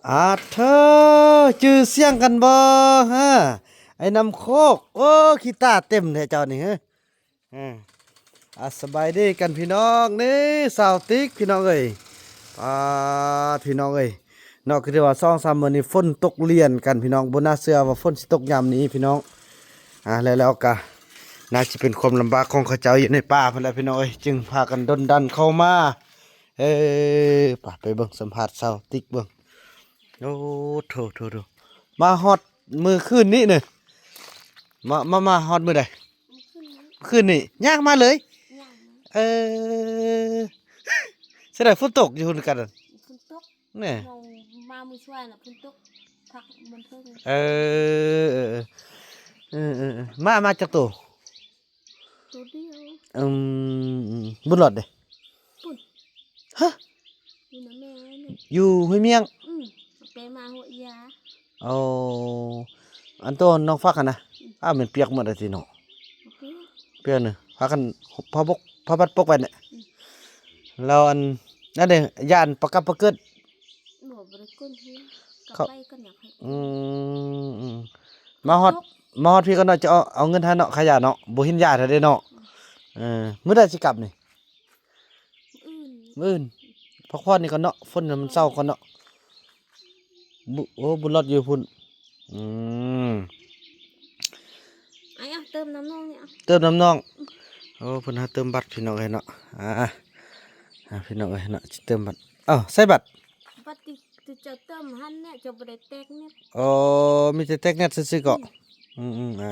ອາເທີ ຈື່ສຽງກັນບໍ່ຮະ? ໄອ້ນ້ຳໂຄກ ໂອ້ ຂີ້ຕາເຕັມແທ້ເຈົ້ານີ້ເຮີ. ອາ ອາ ສະບາຍດີກັນພີ່ນ້ອງ ນີ້ສາວຕິກພີ່ນ້ອງເອີຍ. ປາດ ພີ່ນ້ອງເອີຍເນາະ ຄືຖືວ່າສອງສາມມື້ນີ້ຝົນຕົກລຽນກັນພີ່ນ້ອງ ບໍ່ໜ້າເຊື່ອວ່າຝົນຊິຕົກຍາມນີ້ພີ່ນ້ອງ. ອາ ແລ້ວ ແລ້ວກະໜ້າຊິເປັນຄວາມລຳບາກຂອງເຂົາເຈົ້າຢູ່ໃນປ່າພຸ້ນແຫຼະພີ່ນ້ອງເອີຍ ຈຶ່ງພາກັນດົນດັນເຂົ້າມາ. ເອີ ໄປ ໄປເບິ່ງ ສຳພາດສາວຕິກເບິ່ງ. ໂອ້ ໂທ້ໆໆ ມາຮອດມື້ຄືນນີ້ເນີ ມາ ມາ ມາຮອດມື້ໃດ? ຄືນນີ້ ຍ່າງມາເລີຍ? ຍ່າງມາ. ເອີ ສະແດງຝົນຕົກຢູ່ພຸ້ນກັນ ຝົນຕົກ ແນ່ ມາມື້ຊວາຍນະ ຝົນຕົກ ພັກມັນເທິງ. ເອີ ເອີ ເອີ ເອີ ເອີ ມາ ມາຈັກໂຕ? ໂຕດຽວ. ອືມ ບຸນຫຼອດເດ? ພຸ້ນ. ຮະ? ຢູ່ນຳແມ່ນີ້ ຢູ່ຫ້ວຍມຽງ? ອືມ ໄປມາຫົວຢາ. ໂອ້ ອັນໂຕນ້ອງຟັກຫັ້ນນະ? ອືມ ອ້າວ ແມ່ນປຽກໝົດແລ້ວຕິເນາະ. ປຽກ ປຽກເນີ ພາກັນຜ້າບົກ ຜ້າບັດປົກໄວ້ແຫຼະ. ອືມ ແລ້ວອັນນັ້ນເດ ຢ້ານປາກັບປາເກີດ ບໍ່ ບໍ່ໄດ້ກົ້ນເຮືອນ ກັບໄປກັນຫຍັງໃຫ້. ອືມ ມາຮອດ ມາຮອດພີ້ກ່ອນເນາະ ຈະເອົາ ເອົາເງິນໃຫ້ເນາະ ຄ່າຢາເນາະ ບໍ່ເຫັນຢາເທື່ອເດເນາະ. ອືມ ເອີ ມື້ໃດຊິກັບນີ້? ມື້ອື່ນ ມື້ອື່ນ ພັກຜ່ອນນີ້ກ່ອນເນາະ ຝົນມັນເຊົາກ່ອນເນາະ. ບຸ ໂອ້ ບຸນລອດຢູ່ພຸ້ນ. ອືມ ເອົາ ເຕີມນ້ຳນ້ອງນີ້ ເອົາ ເຕີມນ້ຳນ້ອງ. ໂອ້ ເພິ່ນຫາເຕີມບັດພີ່ນ້ອງເອີຍເນາະ. ອ່າ ອ່າ ພີ່ນ້ອງເອີຍເນາະ ຊິເຕີມບັດ. ເອົ້າ ໃສ່ບັດ ບັດທີ່ ທີ່ເຈົ້າເຕີມຫັ້ນແຫຼະ ເຈົ້າບໍ່ໄດ້ແຕກແນັດ. ອໍ ມີແຕ່ແຕກແນັດຊື່ໆເກາະ. ອືມ ອືມ ອືມ ອ່າ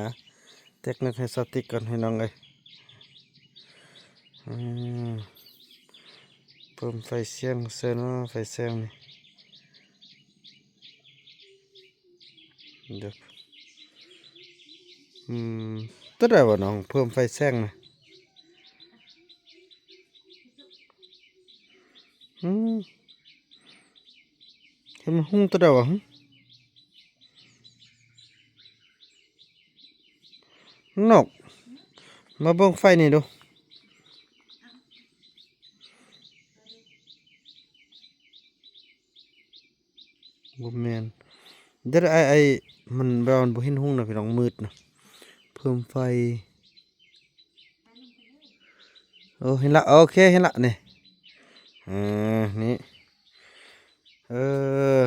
ແຕກແນັດໃຫ້ສາວຕິກກ່ອນພີ່ນ້ອງເອີຍ. ອືມ ເພີ່ມໄຟສຽງໃສ່ເນາະ ໄຟແສງນີ້. ເດີ ອືມ ຕົວໃດວະນ້ອງ ເພີ່ມໄຟແສງນະ? ອືມ ເຫັນມັນຮຸ່ງຕົວໃດວະ? ຫຶ ນົກ ມາເບິ່ງໄຟນີ້ດູ. ບໍ່ແມ່ນ ເດີ ໄອ້ ໄອ້ ມັນແບບມັນບໍ່ເຫັນຮຸ່ງນະພີ່ນ້ອງ ມືດນະ. ເພີ່ມໄຟ ໂອ້ ເຫັນລະ ໂອເຄ ເຫັນລະ ນີ້ ເອີ ນີ້ ເອີ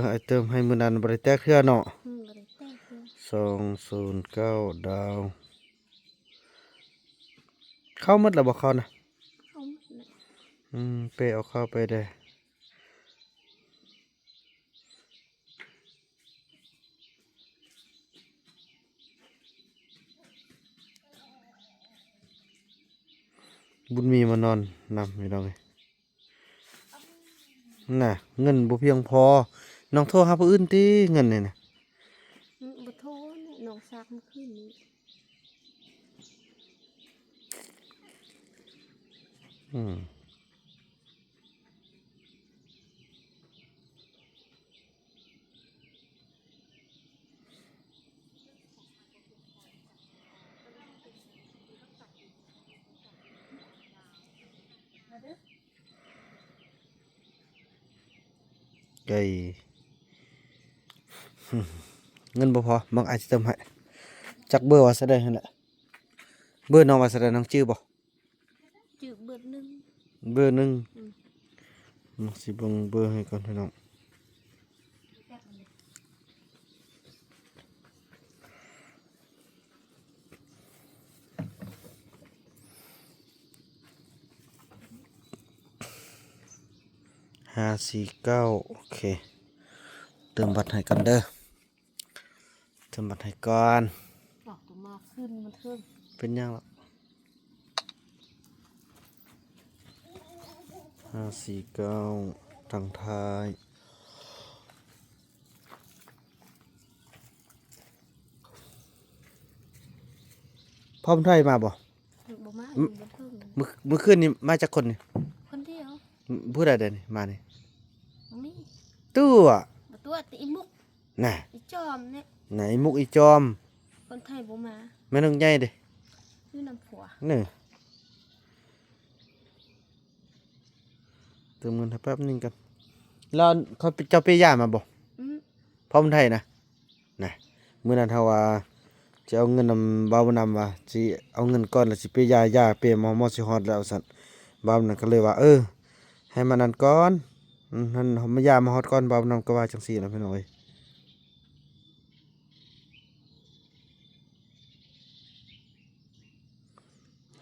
ໄອ້ເຕີມໃຫ້ມື້ນັ້ນບໍ່ໄດ້ແຕກເທື່ອເນາະ. ອືມ ບໍ່ໄດ້ແຕກເທື່ອ. ສອງສູນເກົ້າດາວ. ເຂົ້າໝົດແລ້ວບໍ່ ເຂົ້ານະ? ເຂົ້າໝົດແລ້ວ. ອືມ ເປ້ເອົາເຂົ້າໄປແດ່. ບຸນມີມານອນນຳພີ່ນ້ອງເອີຍ. ນະ ເງິນບໍ່ພຽງພໍ. ນ້ອງໂທຫາຜູ້ອື່ນຕິ ເງິນນີ້ນະ? ອືມ ບໍ່ໂທແຫຼະ ນ້ອງສາກມື້ຄືນນີ້. ອືມ. ໄກ່ ເງິນບໍ່ພໍ ບາງອາດຊິເຕີມໃຫ້. ຈັກເບີວ່າຊະໃດຫັ້ນແຫຼະ. ເບີນ້ອງວ່າຊະໃດ ນ້ອງຈື່ບໍ່? ຈື່ເບີໜຶ່ງ ເບີໜຶ່ງ. ອືມ ນ້ອງຊິເບິ່ງເບີໃຫ້ກ່ອນພີ່ນ້ອງ. ຫ້າສີ່ເກົ້າ ໂອເຄ ເຕີມບັດໃຫ້ກ່ອນເດີ ເຕີມບັດໃຫ້ກ່ອນ. ອອກມາຂຶ້ນມາເທິງ ເປັນຫຍັງລະ? ຫ້າສີ່ເກົ້າ ທາງທ້າຍ. ພໍ່ບຸນໄທມາບໍ່? ບໍ່ມາ ອືມ ຢູ່ເທິງ. ມື້ ມື້ຄືນນີ້ມາຈັກຄົນນີ້? ຄົນດຽວ. ຜູ້ໃດເດນີ້ມານີ້? ບໍ່ມີ. ຕົວະ ບໍ່ຕົວະ ແຕ່ອີ່ມຸກ ນະ ອີ່ຈອມນີ້ ນະ ອີ່ມຸກ ອີ່ຈອມ. ຄົນໄທບໍ່ມາ. ແມ່ນົກໃຫຍ່ເດ? ຢູ່ນຳຜົວ. ເນີ ເຕີມເງິນໃຫ້ແປັບໜຶ່ງກ່ອນ. ແລ້ວເຂົາ ເຈົ້າເປຢາມາບໍ່? ອືມ ພ້ອມໄທນະ ນະ ມື້ນັ້ນເຮົາວ່າຊິເອົາເງິນນຳບ່າວບຸນນຳ ວ່າຊິເອົາເງິນກ່ອນ ແລ້ວຊິເປຢາ ຢາເປມາ ໝໍຊິຮອດແລ້ວວ່າຊັ້ນ. ບ່າວບຸນນຳກໍເລີຍວ່າ ເອີ ໃຫ້ມານັ້ນກ່ອນ ອືມ ຫັ້ນ ມາຢາມາຮອດກ່ອນ ບ່າວບຸນນຳກໍວ່າຈັ່ງຊີ້ນະ ພີ່ນ້ອງເອີຍ.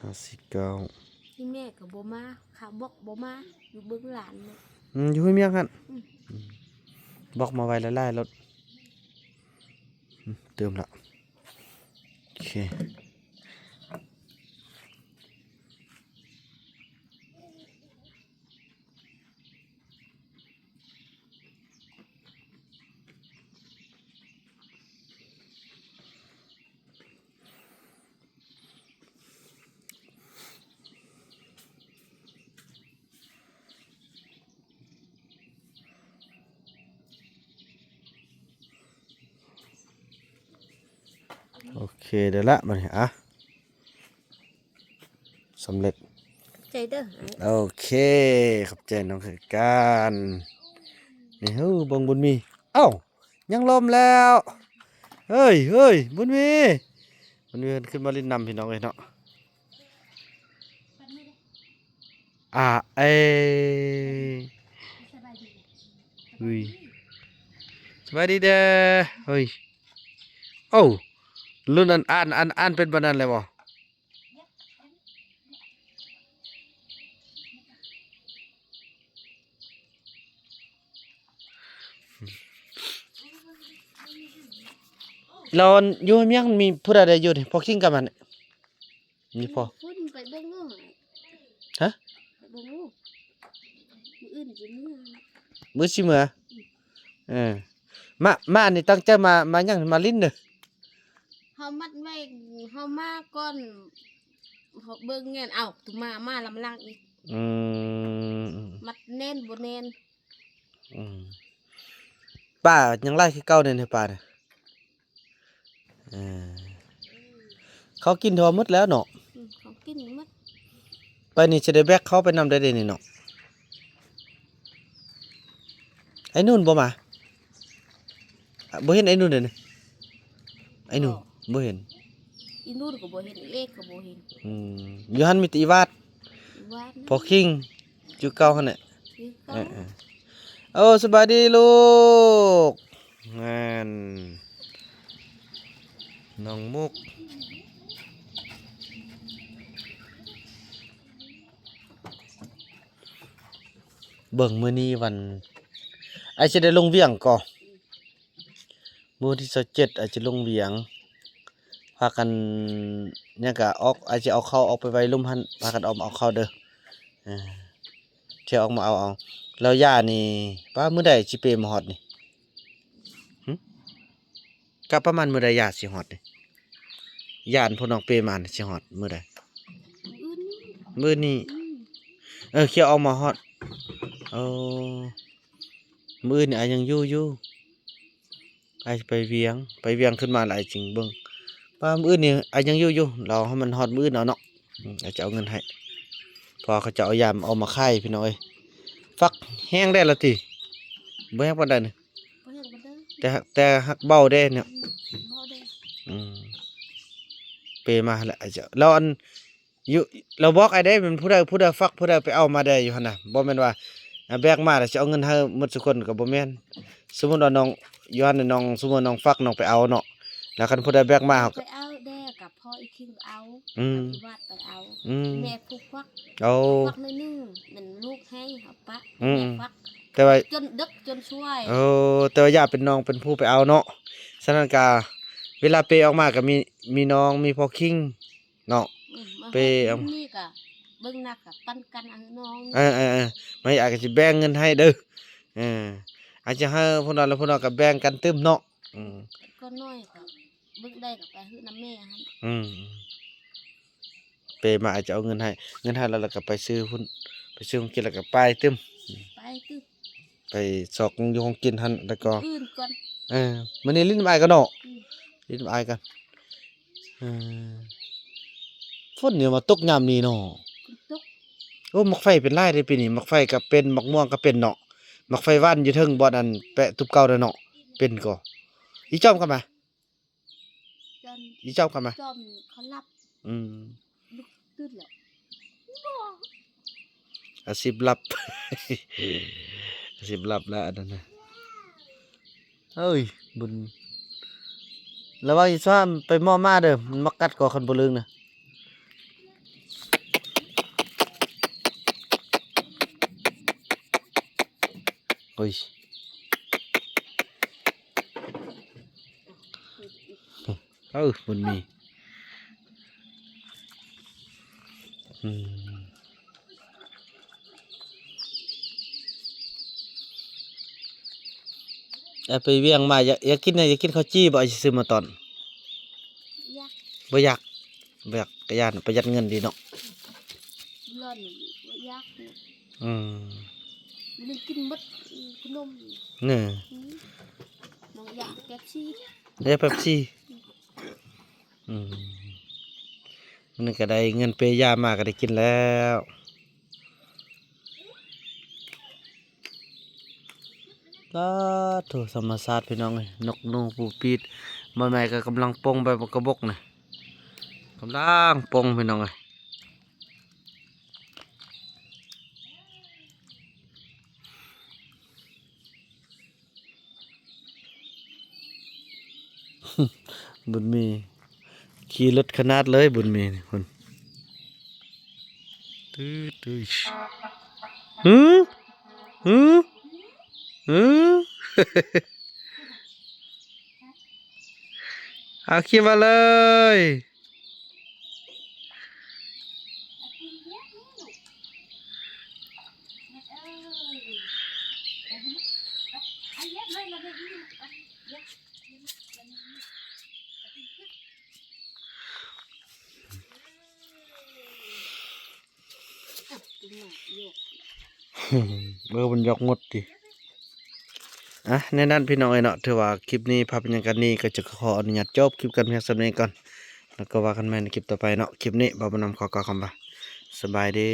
ຫ້າສິບເກົ້າ ທີ່ແມ່ກໍບໍ່ມາ ຂ້າບອກບໍ່ມາ ຢູ່ເບິ່ງຫຼານເນາະ ອືມ ຢູ່ຫ້ວຍມຽງຫັ້ນ ອືມ ອືມ ບອກມາໄວຫຼາຍໆໂລດ ອືມ ຕື່ມລະ ໂອເຄ. ໂອເຄ ໄດ້ລະບາດນີ້ ອະ ສຳເລັດ ໃຈເດີ ໂອເຄ ຂອບໃຈນ້ອງຄືກັນ. ນີ້ ເຮີ ເບິ່ງບຸນມີ ເອົ້າ ຍັງລົມແລ້ວ ເຮີຍ ເຮີຍ ບຸນມີ ບຸນມີເພິ່ນຂຶ້ນມາຫຼິ້ນນຳ ພີ່ນ້ອງເອີຍເນາະ. ອາ ເອ ເຮີຍ ສະບາຍດີເດີ ເຮີຍ ໂອ້ ລຸ້ນອັນ ອ່ານ ອ່ານ ອ່ານເປັນປານນັ້ນແລ້ວບໍ່? ແລ້ວຢູ່ເມືອງມີຜູ້ໃດໄດ້ຢູ່ນີ້ ພໍ່ຄິງກັບມັນ ມີພໍ່ ພຸ້ນໄປເບິ່ງເນາະ ຮະ ໄປເບິ່ງເນາະ ມື້ອື່ນຊິເມືອ ມື້ຊິເມືອ ອືມ ເອີ ມາ ມານີ້ຕັ້ງໃຈມາ ມາຫຍັງ ມາຫຼິ້ນເດີ ເຮົາມັດໄວ້ ເຮົາມາກ່ອນ ເຮົາເບິ່ງແມ່ນ ເອົ້າ ໂຕມາ ມາລຳຫຼັງອີກ ອືມ ມັດແໜ້ນບໍ່ແໜ້ນ ອືມ ປາຍັງຫຼາຍຄືເກົ່າແດ່ນະ ປານະ ເອີ ເຂົາກິນທົ່ວໝົດແລ້ວເນາະ ອືມ ເຂົາກິນໝົດ ໄປນີ້ຊິໄດ້ແບກເຂົ້າໄປນຳໄດ້ເດນີ້ເນາະ ໄອ້ນູນບໍ່ມາ? ອ່ະ ບໍ່ເຫັນໄອ້ນູນເດນີ້ ໄອ້ນູນ ບໍ່ ບໍ່ເຫັນ ອີນູນກໍບໍ່ເຫັນ ອີເອກກໍບໍ່ເຫັນ ອືມ ຢູ່ຫັ້ນມີແຕ່ອີຫວາດ ອີຫວາດ ພໍ່ຄິງ ຢູ່ເກົ່າຫັ້ນແຫຼະ ຢູ່ເກົ່າ ເອີໆ ໂອ້ ສະບາຍດີລູກ ແມ່ນ ນ້ອງມຸກ ເບິ່ງມື້ນີ້ວັນ ອ້າຍຊິໄດ້ລົງວຽງກໍ ມື້ວັນທີຊາວເຈັດ ອາດຈະລົງວຽງ ພາກັນ ຫຍັງກະອອກ ອາດຈະເອົາເຂົ້າອອກໄປໄວ້ລຸ່ມຫັ້ນ ພາກັນອອກມາເອົາເຂົ້າເດີ ເອີ ເຈົ້າອອກມາເອົາເອົາ ແລ້ວຢານີ້ ປ້າ ມື້ໃດຊິເປມາຮອດນີ້ ຫຶ ກະປະມານມື້ໃດຢາຊິຮອດນີ້ ຢາອັນພວກນ້ອງເປມານີ້ຊິຮອດມື້ໃດ? ມື້ອື່ນນີ້ ມື້ນີ້ ອືມ ເອີ ເຂົາເອົາມາຮອດ ໂອ້ ມື້ອື່ນນີ້ອາຍັງຢູ່ຢູ່ ອ້າຍໄປວຽງ ໄປວຽງຂຶ້ນມາແລ້ວອ້າຍຈຶ່ງເບິ່ງ ວ່າມື້ອື່ນນີ້ອ້າຍຍັງຢູ່ຢູ່ ລອໃຫ້ມັນຮອດມື້ອື່ນເອົາເນາະ ອືມ ອ້າຍຈະເອົາເງິນໃຫ້ ເພາະວ່າເຂົາເຈົ້າເອົາຢາມອອກມາຂາຍພີ່ນ້ອງເອີຍ ຝັກແຫ້ງແດ່ລະຕິ ບໍ່ແຫ້ງປານໃດນີ້ ບໍ່ແຫ້ງປານໃດ ແຕ່ ແຕ່ຫາກເບົາແດ່ເນາະ ອືມ ເບົາແດ່ ອືມ ເປມາແລ້ວ ແລ້ວອັນ ຢູ່ ລາວບອກອ້າຍເດ້ ແມ່ນຜູ້ໃດ ຜູ້ໃດຝາກ ຜູ້ໃດໄປເອົາມາແດ່ຢູ່ຫັ້ນນະ ບໍ່ແມ່ນວ່າ ອາ ແບກມາແລ້ວຊິເອົາເງິນໃຫ້ໝົດທຸກຄົນກໍບໍ່ແມ່ນ ສົມມຸດວ່ານ້ອງຢູ່ຫັ້ນ ນ້ອງ ສົມມຸດນ້ອງຝາກ ນ້ອງໄປເອົາເນາະ ແລ້ວຄັນຜູ້ໃດແບກມາ ເຮົາກໍໄປເອົາແດ່ ກັບພໍ່ອີຄິງເອົາ ອືມ ກັບອີວາດໄປເອົາ ອືມ ແມ່ຜູ້ຝາກ ໂອ້ ຝາກໜ້ອຍໜຶ່ງ ແມ່ນລູກໃຫ້ເຮົາປະ ອືມ ແມ່ຝາກ ແຕ່ວ່າຈົນດຶກຈົນຊ່ວຍ ໂອ້ ແຕ່ວ່າຢາກເປັນນ້ອງເປັນຜູ້ໄປເອົາເນາະ ສະນັ້ນກະເວລາເປອອກມາກະມີ ມີນ້ອງ ມີພໍ່ຄິງ ເນາະ ອືມ ເປເອົາ ນີ້ກະເບິ່ງໜັກກະປັນກັນ ອັນນ້ອງ ເອີໆໆ ມາ ອ້າຍກໍຊິແບ່ງເງິນໃຫ້ເດີ ເອີ ອາດຈະໃຫ້ຜູ້ນັ້ນ ແລ້ວຜູ້ນັ້ນກໍແບ່ງກັນຕື່ມເນາະ ອືມ ກໍນ້ອຍກໍເບິ່ງໄດ້ກໍໄປໃຫ້ນຳແມ່ຫັ້ນ ອືມ ເປມາ ອາດຈະເອົາເງິນໃຫ້ ເງິນໃຫ້ແລ້ວ ແລ້ວກໍໄປຊື້ພຸ້ນ ໄປຊື້ຂອງກິນ ແລ້ວກໍໄປຕື່ມ ໄປຕື່ມ ໄປຊອກຢູ່ຂອງກິນຫັ້ນ ແລ້ວກໍ ອື່ນກ່ອນ ເອີ ມື້ນີ້ຫຼິ້ນນຳອ້າຍກ່ອນເນາະ ອືມ ຫຼິ້ນນຳອ້າຍກ່ອນ ເອີ ຝົນນີ້ມາຕົກຍາມນີ້ເນາະ ຝົນຕົກ ໂອ້ ໝາກໄຟເປັນຫຼາຍເດ້ປີນີ້ ໝາກໄຟກໍເປັນ ໝາກມ່ວງກໍເປັນເນາະ ໝາກໄຟຫວານຢູ່ເທິງບ່ອນອັນແປະຕູບເກົ່ານັ້ນເນາະ ເປັນກໍ ອີຈອມກະມາ ຈອມ ອີຈອມກະມາ ຈອມເຂົາຫຼັບ ອືມ ລຸກຕື່ນແລ້ວ ອາຊີບລັບ ອາຊີບລັບແລ້ວອັນນັ້ນນະ ເອີຍ ບຸນ ລະວັງອີສາມໄປມໍ່ມ້າເດີ ມັນມາກັດກໍຄັນບໍ່ລຶ້ງນະ. ໂອ້ຍ ເອີ ບຸນມີ ອືມ ເອົາໄປວຽງມາ ຢາກ ຢາກກິນຫຍັງ? ຢາກກິນເຂົ້າຈີ່ບໍ່? ຊິຊື້ມາຕ້ອນ. ຢາກ ບໍ່ຢາກ ບໍ່ຢາກ ກະຢ້ານປະຢັດເງິນດີເນາະ. ຮ້ອນນີ້ບໍ່ຢາກເນາະ. ອືມ ມັນກິນໝົດຂະໜົມນີ້. ເນີ ອືມ ນ້ອງຢາກເປັບຊີ. ຢາກເປັບຊີ. ອືມ ມື້ນີ້ກະໄດ້ເງິນເປຢາມາ ກະໄດ້ກິນແລ້ວ. ປາດໂທ້ ທຳມະຊາດພີ່ນ້ອງເອີຍ ນົກໜູປູປີດ. ໝໍ້ໄມ້ກະກຳລັງປົ່ງໃບບັກກະບົກນະ ກຳລັງປົ່ງພີ່ນ້ອງເອີຍ. ບຸນມີຂີ່ລົດຂະໜາດເລີຍ ບຸນມີນີ້ພຸ້ນ. ຕື້ ຕື້ ຫື ຫື ຫື ເອົາຂີ່ມາເລີຍ. ເອີ ມັນຢອກໝົດຕິ. ອ່ະ ແນວນັ້ນພີ່ນ້ອງເອີຍເນາະ ຖືວ່າຄລິບນີ້ພາບບັນຍາກາດນີ້ ກໍຈະຂໍອະນຸຍາດຈົບຄລິບກັນພຽງສ່ຳນີ້ກ່ອນ ແລ້ວກໍວ່າກັນໃໝ່ໃນຄລິບຕໍ່ໄປເນາະ. ຄລິບນີ້ບ່າວບຸນນຳຂໍກ່າວຄຳວ່າ ສະບາຍດີ.